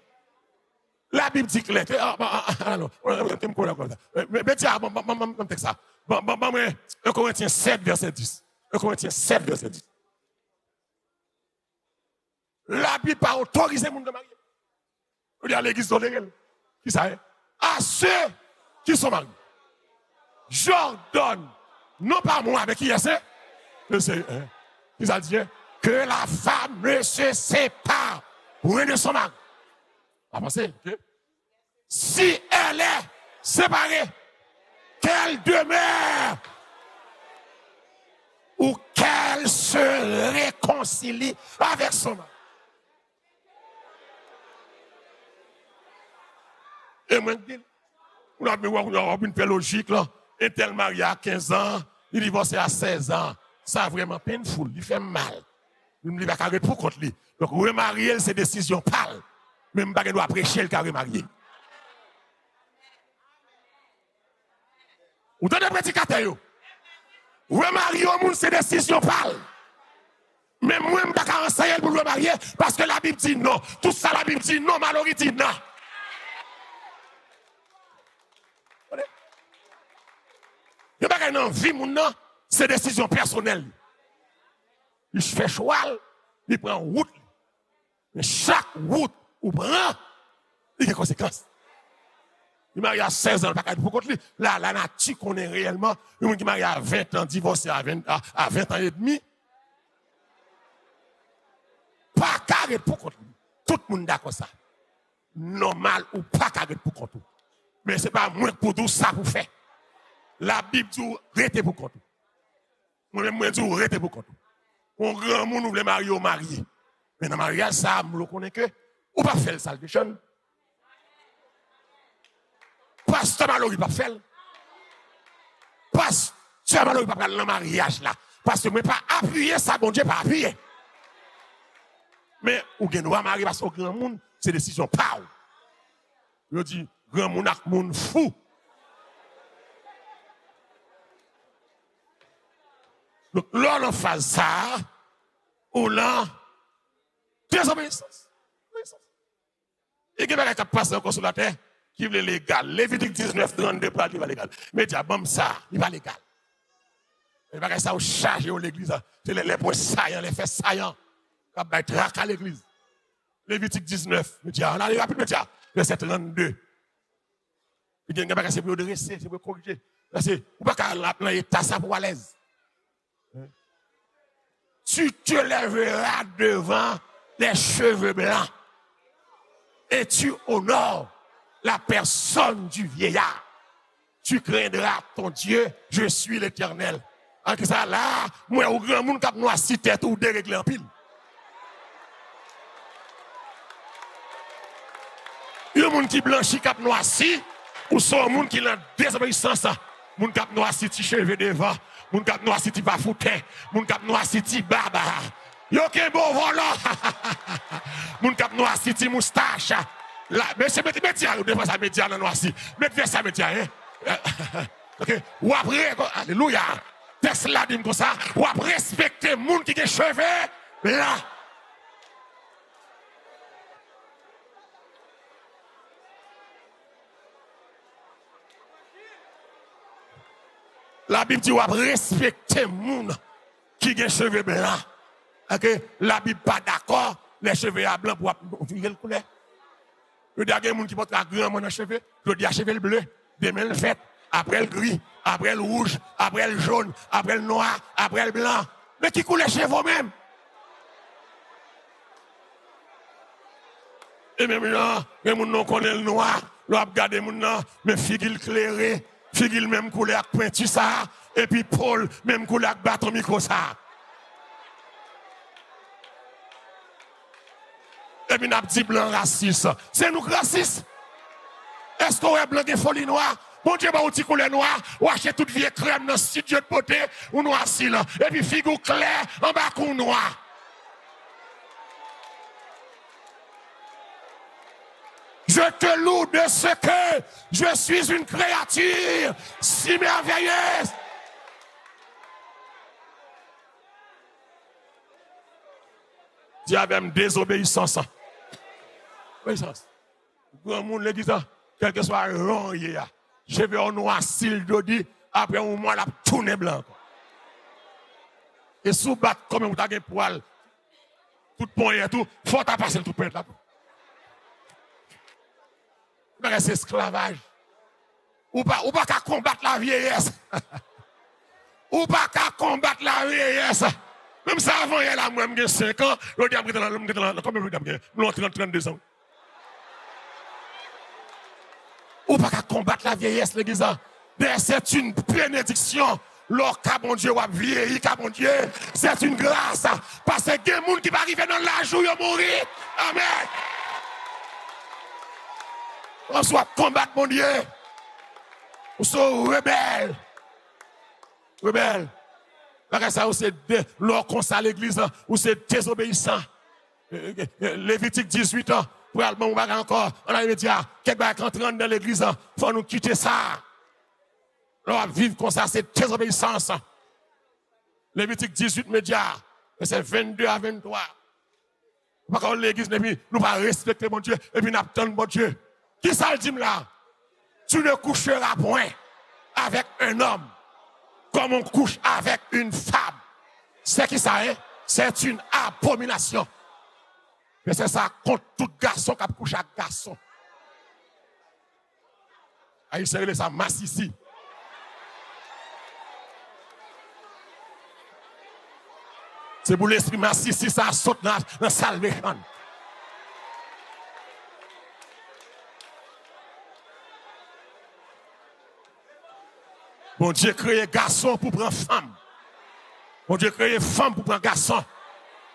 Labib di klè. Te, ah, ah, ah, ah, non, te m konnen ankò sa. Men, men, men, ti a, ban, ban, ban, ban, ban tèks sa. Ban, ban, ban mwen, en Korentyen sèt, vèsè dis. En Korentyen sèt, vèsè dis. Labib pa otorize moun nan marye. Ou di a legliz tolere l. Kisa, hein? À ceux qui sont mariés, j'ordonne, non pas moi, mais qui est-ce? Le Seigneur, hein? Kisa l di, hein? Que la femme ne se sépare point de son mari. Avanse, ok? Si elle est séparée, qu'elle demeure ou qu'elle se réconcilie avec son mari. E mwen k di l. Ou ap vin wè, ou ap vin fè lojik lan. Entèl marye a kenz an, li divòse a sèz an. Sa vrèman painful, li fè m mal. Li pa ka ret pou kont li. Donk, remarye l, se desizyon pa l. Men m pa gen dwa preche l ka remarye. Ou tande predikatè yo? Remarye yon moun, se desizyon pa l. Men mwen, m pa ka anseye l pou l remarye, paske Labib di non. Tout sa Labib di non, Malory di non. Tande? Yon bagay nan vi moun nan, se desizyon pèsonèl li. Li fè chwa l, li pran wout li. Men chak wout ou pran, li gen konsekans. Li marye a sèz an, li pa ka ret pou kont li. La, lanati konnen reyèlman, yon moun ki marye a ven an, divòse a ven, a, a ven an edmi, pa ka ret pou kont li. Tout moun dakò sa. Nòmal, ou pa ka ret pou kont ou. Men se pa mwen k pou di w sa pou fè. Labib di w rete pou kont ou. Mwen menm, mwen di w rete pou kont ou. Yon granmoun ou vle marye, w marye. Men nan maryaj sa a, m vle w konnen ke ou p ap fè l Salvation. Pastè Malory p ap fè l. Pastè Malory pa pral nan maryaj la. Paske mwen pa apiye sa Bondye pa apiye. Men ou gen dwa marye paske w granmoun, se desizyon pa w. Yo di, granmoun ak moun fou Donk, lè w nan faz sa a, ou nan dezobeyisans. Dezobeyisans. E gen bagay k ap pase ankò sou latè ki vle legal. Levitik diznèf trannde pral di li pa legal. Medya, ban m sa, li pa legal. E bagay sa yo chaje yo legliz la. Se lè, lè pwen sayan, lè fè sayan k ap bay traka legliz. Levitik diznèf, medya, ann ale rapid, medya, vèsè trannde. Gen, gen bagay se pou yo drese, se pou yo korije. Paske ou pa ka la, nan eta sa pou w alèz. Tu te lèveras devant les cheveux blancs et tu honores la personne du vieillard. Tu craindras ton Dieu, je suis l'Éternel. An ki sa la, mwen ou granmoun k ap nwasi tèt ou deregle anpil. Yon moun ki blanchi k ap nwasi, ou se yon moun ki nan dezobeyisans. Moun k ap nwasi ti cheve devan, moun k ap nwasi ti pafouten, moun k ap nwasi ti bab. Yo kenbe w vòlò. Moun k ap nwasi ti moustach. La, mesye, met, met medya yo devan sa, medya nan nwasi. Met vès sa, medya, en. Ok. W ap re-, alelouya. Tèks la di m konsa, w ap respekte moun ki gen cheve blan. Labib di w ap respekte moun ki gen cheve blan. Ok? Labib pa dakò lè cheve a blan pou w ap vire l koulè. Jodi a gen moun ki pòtre a granman nan cheve, jodi a cheve l ble, demen l vèt, apre l gri, apre l wouj, apre l jòn, apre l nwa, apre l blan. Men ki koulè cheve w menm? E menm jan, gen moun nan w konnen l nwa, lè w ap gade moun nan, men figi l klere, figi l menm koulè ak penti sa a, epi po l menm koulè ak baton mikwo sa a. Epi n ap di blan rasis. Se nou k rasis? Èske w wè blan gen foli nwa? Bondye ba w ti koulè nwa, w achte tout vye krèm nan studio de beauté, ou nwasi l, epi figi w klè anba kou w nwa. Je te loue de ce que je suis une créature si merveilleuse. Di avè m, dezobeyisans. Obeyisans. Granmoun legliz la, kèlkeswa jan w ye a, cheve w nwasi l jodi, apre yon mwa l ap tounen blan ankò. E si w bat kòmè w ta gen pwal, tout ponyèt ou, fò w ta pase l tout ponyèt la tou. Bagay se esklavaj. Ou pa, ou pa ka konbat lavyeyès. Ou pa ka konbat lavyeyès. Menm sa avan yè la, mwen, m gen senk an, jodi a m gentan nan, m gentan nan, konbyen jodi a m gen? M nan trant, trannde zan. Ou pa ka konbat lavyeyès, legliz la. Dayè, c'est une bénédiction. Lè w ka Bondye, w ap vyeyi ka Bondye. C'est une grâce. Paske gen moun ki pa rive nan laj ou, yo mouri. Amèn. Panse w ap konbat Bondye. Ou se yon rebèl. Rebèl. Bagay sa yo se de, lè w konsa legliz la, ou se dezobeyisan. Levitik dizuit an, pral ban w bagay ankò. Ann ale medya. Kèk bagay k antre anndan legliz la. Fò nou kite sa. Lè w ap viv konsa, se dezobeyisans. Levitik dizuit, medya, vèsè vennde a venntwa. Ou pa ka al legliz, epi nou pa respekte Bondye, epi n ap tann Bondye. Kisa l di m la? Tu ne coucheras point avec un homme comme on couche avec une femme. Se kisa, en? C'est une abomination. Vèsè sa kont tout gason k ap kouche ak gason. Ayisyen rele sa masisi. Se pou lespri masisi sa sot nan, nan salvation. Bondye kreye gason pou pran fanm. Bondye kreye fanm pou pran gason.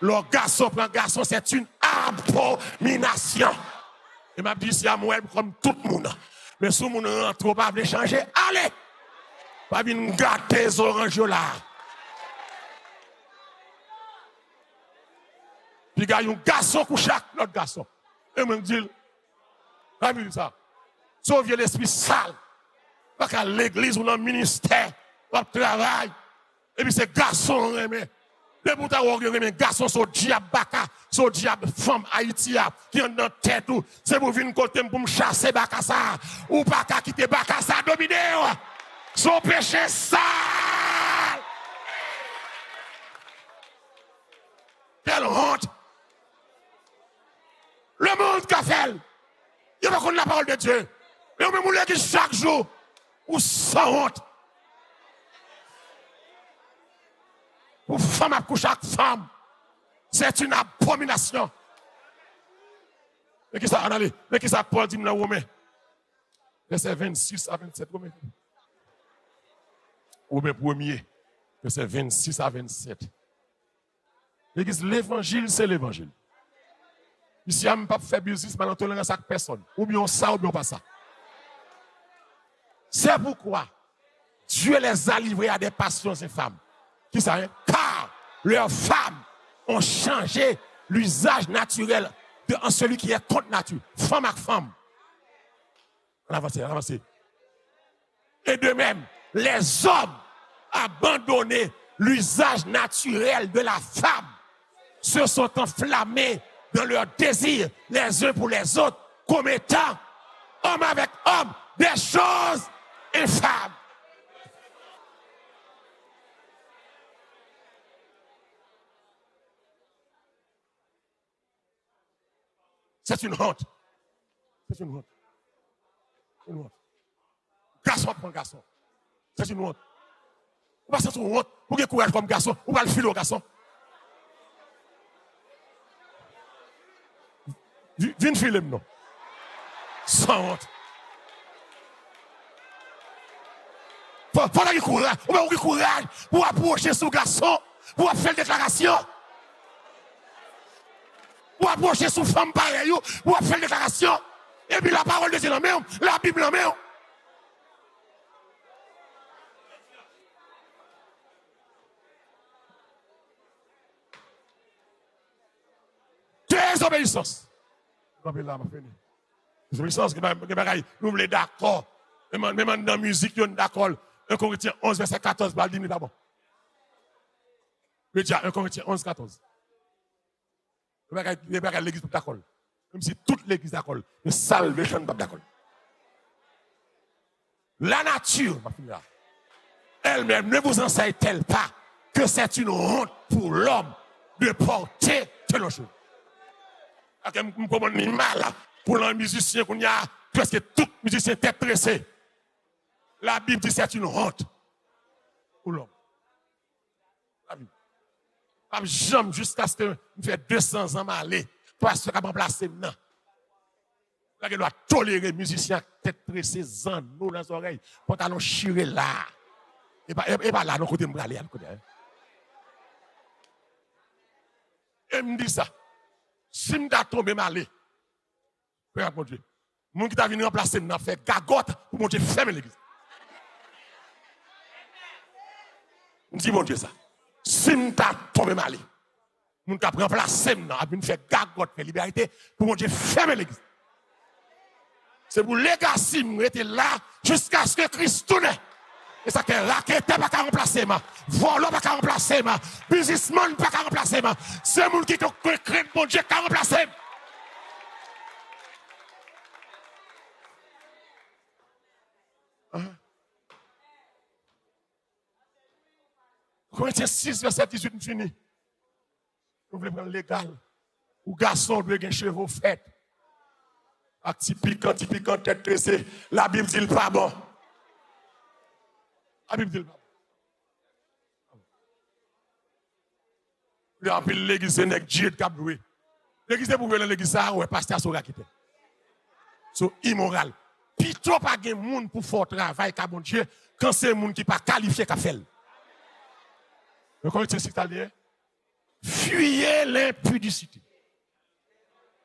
Lè gason pran gason, c'est une abomination. E m ap di isi a, m wè l kòm tout moun. Men si yon moun rantre, w pa vle chanje, ale! Pa vin gate zoranj yo la. Piga yon gason kouche ak lòt gason. E mwen m di l, pa vin sa. Se yon vye lespri sal. Pa ka legliz ou nan ministè, w ap travay. Epi se gason w renmen. Depi w ta wè w gen renmen gason, se w dyab baka, se w dyab fanm Ayiti a ki anndan tèt ou. Se pou w vin kote m pou m chase baka sa a. Ou pa ka kite baka sa a domine w. Se yon peche sal. Quelle honte! Le monde ka fè l. Yo pa konn la parole de Dieu. Men ou menm ou legliz chak jou. Ou sanwont. Pou fanm ap kouche ak fanm. C'est une abomination. Men kisa, ann ale, men kisa Pòl di m nan Women. Vèsè vennsis a vennsèt, Women. Women premye, vèsè vennsis a vennsèt. Legliz, levanjil se levanjil. Isi a, m p ap fè biznis, m pa nan tolerans ak pèsonn. Oubyen w sa, oubyen w pa sa. C'est pourquoi Dieu les a livrés à des passions infâmes. Kisa, hein? Car leurs femmes ont changé l'usage naturel de, en celui qui est contre nature. Fanm ak fanm. Ann avanse, ann avanse. Et de même, les hommes abandonnaient l'usage naturel de la femme, se sont enflammés dans leurs désirs les uns pour les autres, commettant, homme avec homme, des choses infâmes. C'est une honte. C'est une honte. Une honte. Gason ap pran gason. C'est une honte. Ou pa santi w wont? Ou gen kouraj kòm gason, ou pral file yon gason. Vi- Vin file m non. Sanwont. Fò, fò w gen kouraj. Ou pa gen kouraj pou w apwoche sou gason, pou w ap fè l deklarasyon. Ou apwoche sou fanm parèy ou, ou ap fè l deklarasyon. Epi la parole de Dieu nan men w, Labib nan men w. Dezobeyisans. Kanpe la, m ap fini. Dezobeyisans, gen ba- gen bagay nou vle dakò. Menm an- menm anndan mizik yo, n dakò l. En Korentyen onz, vèsè katòz, pral di nou pa bon. Medya, en Korentyen onz, katòz. Gen bagay, gen bagay legliz p ap dakò l. Menm si tout legliz dakò l, men Salvation p ap dakò l. La nature, m ap fini la, elle-même ne vous enseigne-t-elle pas que c'est une honte pour l'homme de porter tel chose? Ak m, m konprann li mal pou nan mizisyen kounye a, prèske tout mizisyen tèt trese. Labib di c'est une honte pour l'homme. Labib. M p ap janm, jiskaske m fè de san zan m ale, pastè k ap ranplase m nan. Lage lwa tolere mizisyen ak tèt trese, zanno nan zòrèy, pantalon chire la. E pa, e, e pa la non kote m prale a, kote a. E m di sa, si m ta tonbe m ale, Pè ak Bondye. Moun ki ta vin ranplase m nan ap fè gagòt pou Bondye fèmen legliz. M di Bondye sa. Si m ta tonbe m ale, moun k ap ranplase m nan ap vin fè gagòt, fè liberalite pou Bondye fèmen legliz. Se pou legasi m rete la jiskaske Kris tounen. E sa k fè raketè pa ka ranplase m, vòlò pa ka ranplase m, biznismann pa ka ranplase m. Se moun ki gen krent Bondye ka ranplase m. Korentyen sis, vèsè dizuit, m fini. Nou vle pran l legal. Ou gason, ou dwe gen cheve w fèt. Ak ti pikan, ti pikan, tèt trese. Labib di l pa bon. Labib di l pa bon. Gen anpil legliz, se nèg djid k ap lwe. Legliz, depi w rive nan legliz sa a, ou wè pastè a se yon raketè. Se yon imoral. Pito pa gen moun pou fè w travay ka Bondye, kan se moun ki pa kalifye k ap fè l. Men kòman se sa l ye? Fuyez l'impudicité.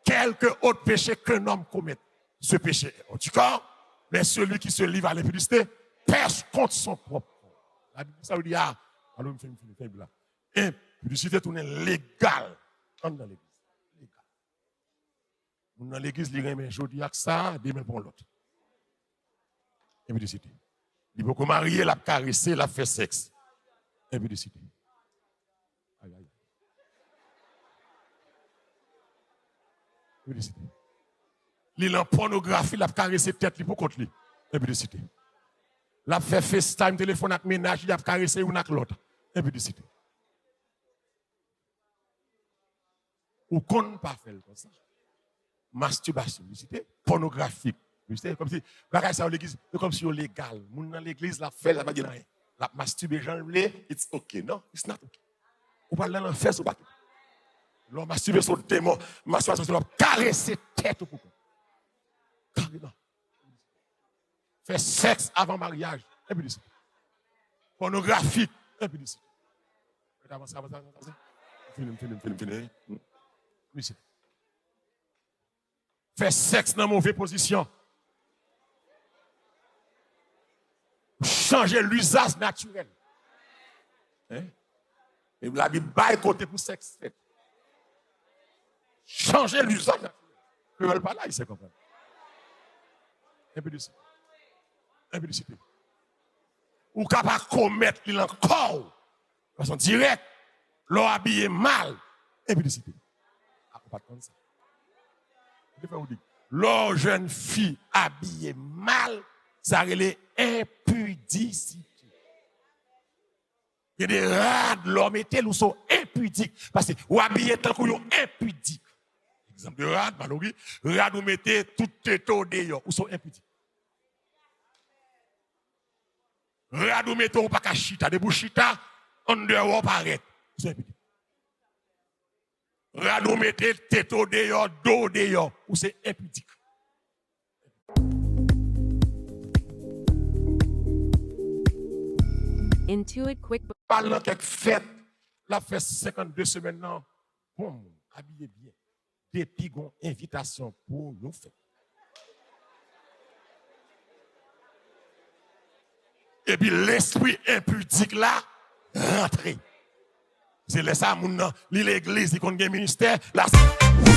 Quelque autre péché qu'un homme commette, ce péché est hors du corps, mais celui qui se livre à l'impudicité pèche contre son propre corps. Labib sa yo di a, alo m fin fini, fè bla. Enpidisite tounen legal anndan legliz. Legal. Moun nan legliz, li renmen jodi ak sa, demen pou yon lòt. Enpidisite. Li poko marye, l ap karese, l ap fè sèks. Enpidisite. Ay, ay, ay. Enpidisite. Li nan pònografi, l ap karese tèt li pou kont li. Enpidisite. L ap fè FaceTime telefòn ak mennaj li, ap karese youn ak lòt. Enpidisite. Ou konn pa fè l konsa. Mastibasyon, misite, pònografik. Misite, kòmsi bagay sa yo legliz, se kòmsi yo legal. Moun nan legliz, l ap fè l, l ap di l anyen. L ap mastibe jan l vle, it's okay. Non, it's not okay. Ou pral nan lanfè si w pa kite. Lè w mastibe, se yon demon. Mastibasyon, se lè w ap karese tèt ou pou kont. Kareman. Fè sèks avan maryaj, enpidisite. Pònografik, enpidisite. Mèt avanse, avanse, avanse, avanse. Fini, fini, fini, fini. Misye. Fè sèks nan move pozisyon. Chanje lizaj natirèl. Hein? E Labib bay kote pou sèks fèt. Chanje lizaj natirèl. Kreyòl pa la, Ayisyen konprann. Enpidisite. Enpidisite. Ou ka pa komèt li nan kò w. Fason dirèk, lè w abiye mal, enpidisite. A, ou pa t konn sa. Ki te fè w di, lè w jèn fi abiye mal, sa rele enpidisite. Gen de rad, lè w mete l, ou se w enpidik. Paske w abiye tankou yon enpidik. Egzanp de rad, Malory, rad ou mete tout tete w deyò, ou se w enpidik. Rad ou mete ou pa ka chita. Depi w chita, underwear w parèt. Ou se enpidik. Rad ou mete tete w deyò, do w deyò. Ou se enpidik. Into it quick. Al nan kèk fèt, l ap fè senkannde semèn nan. Bon, abiye byen. Depi gon envitasyon pou yon fèt. Epi lespri enpidik la rantre. Se lè sa moun nan, li legliz, li konn gen ministè, la se